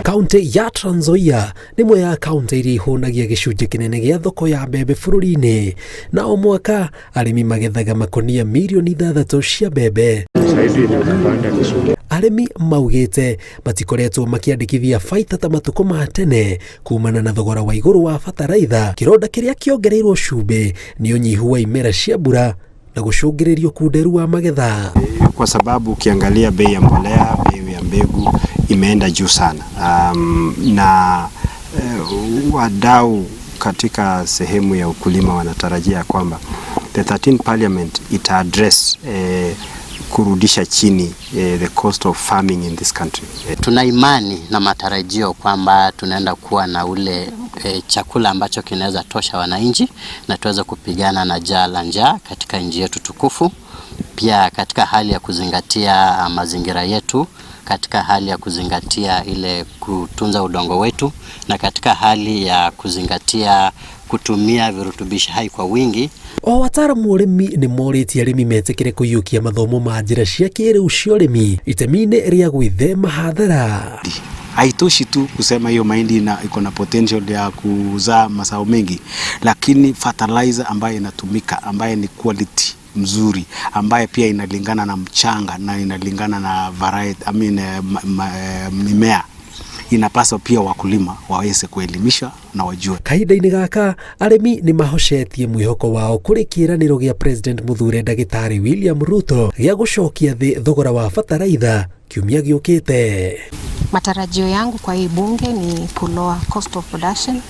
Kaunti ya Trans Nzoia nĩ ĩmwe ya kaunti iria ihũnagia gĩcunjĩ kĩnene gĩa thoko ya mbembe bũrũri-inĩ, na o mwaka arĩmi magethaga makonia mirioni 6 cia mbembe. Arĩmi maugĩte matikoretwo makĩandĩkithia baita ta matukũ ma tene kumana na thogora wa igũrũ wa bataraitha, kĩronda kĩrĩa kĩongereirwo cumbĩ nĩ ũnyihu wa imera cia mbura na gũcũngĩrĩrio kunderu wa magetha. Kwa sababu ukiangalia bei ya mbolea, bei ya mbegu imeenda juu sana. Na wadau katika sehemu ya ukulima wanatarajia kwamba the 13 parliament ita address kurudisha chini the cost of farming in this country. Tuna imani na matarajio kwamba tunaenda kuwa na ule chakula ambacho kinaweza tosha wananchi na tuweze kupigana na jaa la njaa katika nchi yetu tukufu, pia katika hali ya kuzingatia mazingira yetu, katika hali ya kuzingatia ile kutunza udongo wetu na katika hali ya kuzingatia kutumia virutubishi hai kwa wingi. O wataaramu ũrĩmi nĩ morĩtie arĩmi metĩkĩre kũiyũkia mathomo ma njĩra cia kĩrĩu cia ũrĩmi itemi-inĩ rĩa gwĩthema hathara. Haitoshi tu kusema hiyo mahindi iko na potential ya kuzaa mazao mengi, lakini fertilizer ambayo inatumika ambaye ni quality mzuri, ambaye pia inalingana na mchanga na inalingana na variety, I mean, mimea inapaswa pia wakulima waweze kuelimishwa na wajue. Kahinda-inĩ gaka arĩmi nĩ mahocetie mwĩhoko wao kũrĩ kĩĩranĩro gĩa President mũthure ndagĩtarĩ William Ruto gĩa gũcokia thĩ thogora wa bataraitha kiumia gĩũkĩte. Matarajio yangu kwa hii bunge ni kulower cost of production,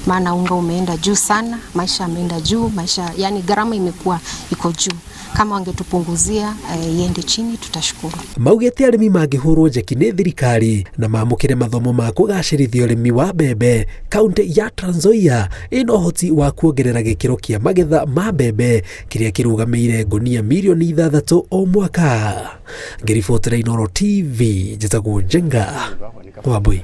maana unga umeenda juu sana, maisha yameenda juu, maisha yani gharama imekuwa iko juu. Kama wangetupunguzia iende chini, tutashukuru. Maugĩte arĩmi mangĩhũrwo njeki nĩ thirikari na mamũkĩre mathomo ma kũgacĩrithia ũrĩmi wa mbembe, kaunti ya Trans Nzoia ĩna ũhoti wa kuongerera gĩkĩro kĩa magetha ma mbembe kĩrĩa kĩrũgamĩire ngũnia mirioni 6 o mwaka. Ngĩribotera Inooro TV, njĩtagwo Njenga Wambui.